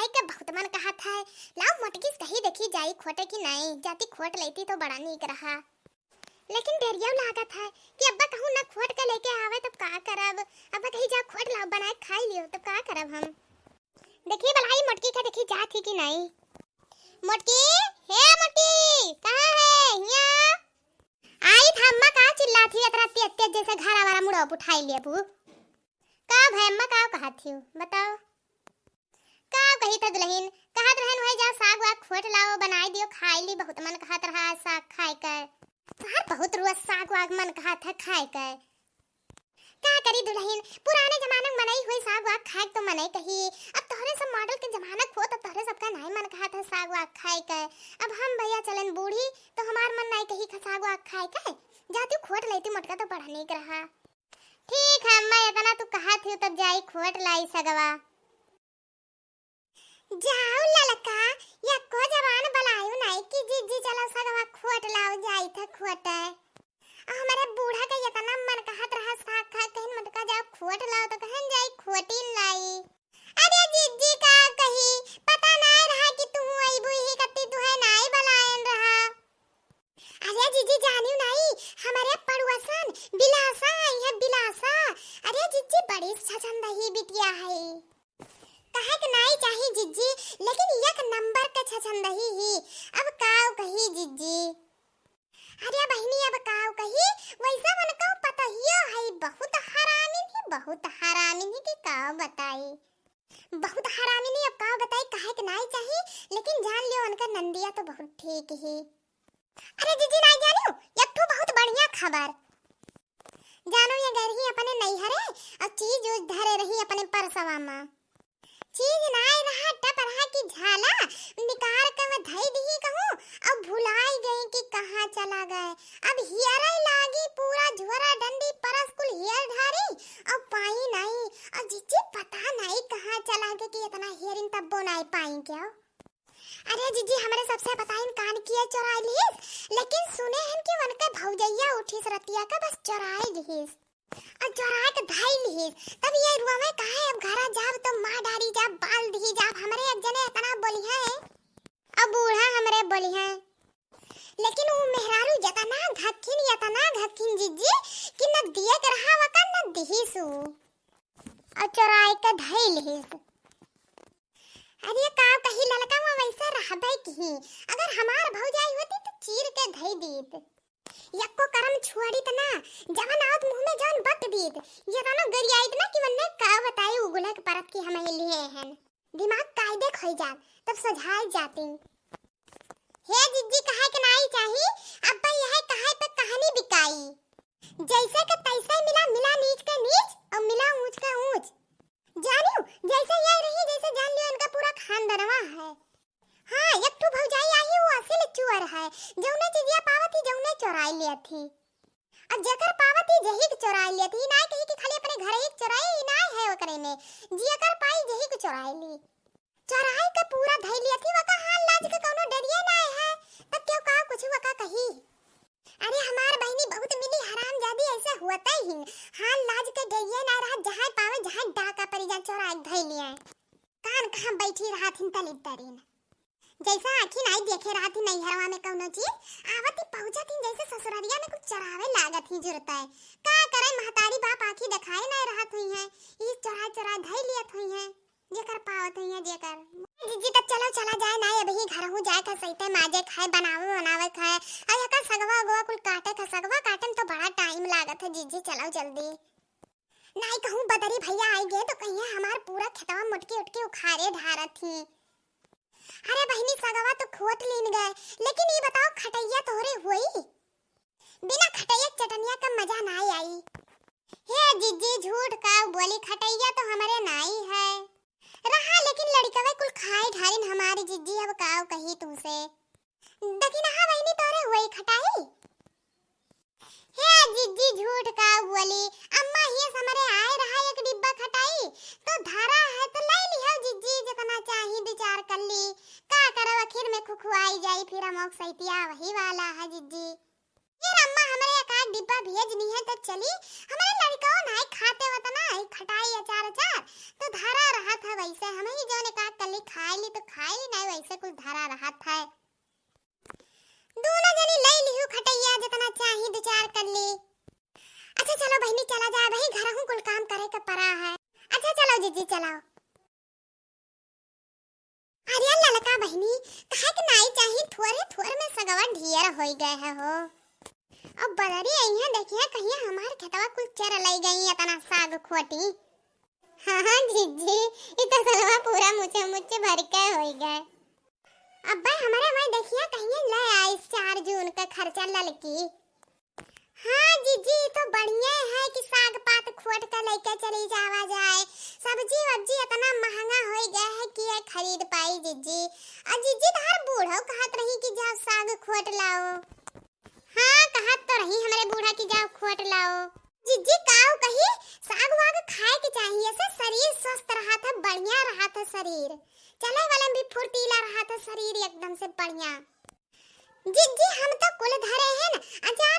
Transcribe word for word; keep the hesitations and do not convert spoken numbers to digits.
खाए के बहुत मन कहत है। लाओ मोटकी से कही देखी जाई खोटे कि नाई, जाती खोट लेती तो बड़ा नीक रहा। लेकिन डेरियो लागत है कि अब्बा कहूँ ना खोट के लेके आवे तब का करब? अब्बा कही जाओ खोट लाओ बनाए खाई लियो तब का करब हम? देखी भलाई मोटकी के देखी जात ही कि नाई। मोटकी, हे मोटकी, कहाँ है? हिया। आई था अम्मा का चिल्लात ही अतरा तेज तेज जैसे घरा वाला मुड़ो उठाई लेबू। का भय अम्मा का कहत ही बताओ? का कही त दुलहिन, कहत रहन वही जा साग वाग खोट लाओ बनाई दियो खाई ली, बहुत मन कहत रहा साग खाए के। तोहर बहुत रोज साग वाग मन कहत है खाए के। का करी दुलहिन, पुराने जमाना में मनई होई साग वाग खाए के तो मनई कही। अब तोहरे सब मॉडल के जमाना खो तो तोहरे सबका नाई मन कहत है साग वाग खाए के। अब हम भैया चलन बूढ़ी तो हमार मन नाई कही ख-, साग वाग खाए के। जाती खोट लेती मोटका तो बड़ा नीक रहा। ठीक है अम्मा, इतना तू कहत ही तब जाई खोट लाई सगवा। जाओ ललका, यक्को जवान बलायु नाई कि जिज्जी चलो सगवा खोट लाओ जाई था खोटे। आ हमरे बूढ़ा के इतना मन कहत रहा साग खा, कहिन मोटका जाओ खोट लाओ तो कहन जाई खोटी लाई। अरे जिज्जी का कही, पता नाई रहा कि तू अइबू ही कत्ती तुहे नाई बलायन रहा। अरे जिज्जी जानियो नाई, हमरे पड़ुआसन बिलासा आई है बिलासा। अरे जिज्जी बड़ी छछंदही बिटिया है। कहे के नाई चाही जिज्जी, लेकिन एक नंबर के छछंदही ही। अब काव कही जिज्जी? अरे बहिनी अब काव कही, वैसे उनको पतहियो है, बहुत हरामिन ही, बहुत हरामिन ही कि काव बताई। बहुत हरामिन ही, अब काव बताई, कहे के नाई चाही, लेकिन जान लियो उनका नंदिया तो बहुत ठीक ही। अरे जिज्जी नाई जानियो, एक ठो बहुत बढ़िया खबर। जानो ये गए रही अपने नैहरे और चीज उज धरे रही अपने परसवा में। चीज नाई रहा, टप रहा कि झाला निकार के मैं धई दिही कहूँ और भुलाई गई कि कहाँ चला गए। अब हियरे लागी पूरा झोरा डंडी परस कुल हियर ढारी और पाई नाई। और जिज्जी पता नाई कहाँ चला गए कि इतना हियरिन तब्बो नाई पाई क्या। अरे जिज्जी हमरे सबसे बताइन कान किए चोराई लिहिस, लेकिन सुने हन कि उनके भौजैया उठिस रतिया का बस चोराई लिहिस। और चोराए के धाई लिहिस। तब ये रुआवे काहे अब घरा जाब तो मार डारी जाब, बाल दिही जाब, हमरे एक जने इतना बोली है। अब बूढ़ा हमरे बोली है। लेकिन वो मेहरारू जतना घक्खिन, यतना घक्खिन जिज्जी कि न दिए के रहा वका न दिहिस उ। और चोराए के धाई लिहिस। अरे का कही ललका में वैसे रहबे की। अगर हमार भौजाई होती तो चीर के धाई दीत। यक्को करम छोड़ित ना, जवन आवत मुँह में जवन बक दीत, ये तनो गरियाइत ना कि वन्ने का बताई उगुलक परत की हम लिए हन। दिमाग कायदे खोई जात, तब सझाई जाती। हे जिज्जी कहे के नाई चाही, अब यह कहे पे कहानी बिकाई। जैसे के तैसे मिला, मिला नीच के नीच और मिला ऊंच के ऊंच। जानियो, जैसे ये रही जैसे जान लियो इनका पूरा खानदनवा है। हाँ, एक ठो भौजाई आई, वो असल चुअर है, जौने चिजिया पावत ही जौने चोराई लियत ही। अब जेकर पावत ही जही के चोराई लियत ही, नाय कही कि खाली अपने घर ही के चोराई, ई नाय है ओकरे में, जेकर पाई जही के चोराई ली। चोराई के पूरा धई लियत ही, वका हाल लाज के कौनो डरिए नाय है, तब क्यों का कुछ वका कही। अरे हमार बहिनी बहुत मिली हरामजादी ऐसे हुअते ही, हाल लाज के डरिए ना रहा, जहाँ पावे जहाँ डाका परी जा चोराई के धई लिया। कान कहाँ बैठी रहत हिन तली तरीन। जैसा आँखी नाई देखे रहत ही नैहरवा में कौनो चीज, आवत ही पहुँचत ही जैसे ससुररिया में कुछ चरावे लागत ही जुरते। का करे महतारी बाप आँखी देखाए नाई रहत हुई है, ई चोरा चोरा धई लियत हुई है, जेकर पावत हुई है जेकर। जिज्जी तब चलो चला जाए नाई, अबही घरहू जाए खा सैते माजे खाए बनावे बनावे खाए, और यका सगवा अगवा कुल काटे खा, सगवा काटे में तो बड़ा टाइम लागत है जिज्जी, चलो जल्दी। नाई कहूँ बदरी भैया आई गए तो कहिए हमार पूरा खेतवा मोटकी उटकी उखाड़े ढारत ही। अरे बहिनी सगवा तो खोट लीन गए, लेकिन ये बताओ खटैया तोहरे हुई? बिना खटैया के चटनिया का मजा नाई आई। हे जिज्जी झूठ का बोली, खटैया तो हमरे नाई है। रहा लेकिन लड़कवे कुल खाए ढारिन हमारी जिज्जी, अब काव कही तुमसे। दकिनहा बहिनी तोरे हुई खटाई? हे जिज्जी झूठ का बोली, अम्मा ही हमरे आए रहा एक डिब्बा खटाई, तो धरा है तो ले लिहो जिज्जी, जितना चाही विचार कर ली। का करब आखिर में खुखुआई जाई, फिर अमोक सैतिया वही वाला है जिज्जी। फिर अम्मा हमरे एक आध डिब्बा भेज दी है तो चली, हमरे कौन है खाते वतना, ई खटाई अचार अचार तो धरा रहत है, वैसे हम ही जौन एक आध कल्ली खाए ली तो खाए ली, नहीं वैसे कुल धरा रहत है। दोनों जनी लई लिहू खटैया, जितना चाही दो चार कल्ली। अच्छा चलो बहिनी, चला जाए भाई, घर हूँ कुल काम करे के परा है। अच्छा चलो जीजी, चलाओ। अरे ललका बहिनी, काहे के नाई चाही, थोरे थोर में सगवा ढेर होई गए है हो। अब बदरी अइहे, देखिए कहिए हमार खेतवा कुल चर लई गई इतना साग खोटी। हाँ हाँ जीजी, ई तो सलवा पूरा मुचे मुचे भर के होई गए। अब्बा हमारे भाई देखिए कहिए ले आइस चार जून का खर्चा ललकी। हाँ जीजी, ई तो बढ़िया है कि साग पात खोट के लेके चली जावा जाए। सब्जी वब्जी इतना महंगा होई गया है कि ये खरीद पाई जीजी। और जीजी तहार बूढ़ो कहत रही कि जाओ साग खोट लाओ। हाँ, कहत तो रही हमरे बूढ़ा कि जाओ खोट लाओ। जीजी काऊ कही, साग वाग खाए के चाहिए, से शरीर स्वस्थ रहत है, बढ़िया रहत है शरीर। चले वाले में भी फुर्तीला रहत है शरीर एकदम से बढ़िया। जीजी हम तो कुल धरे हैं न, अच्छा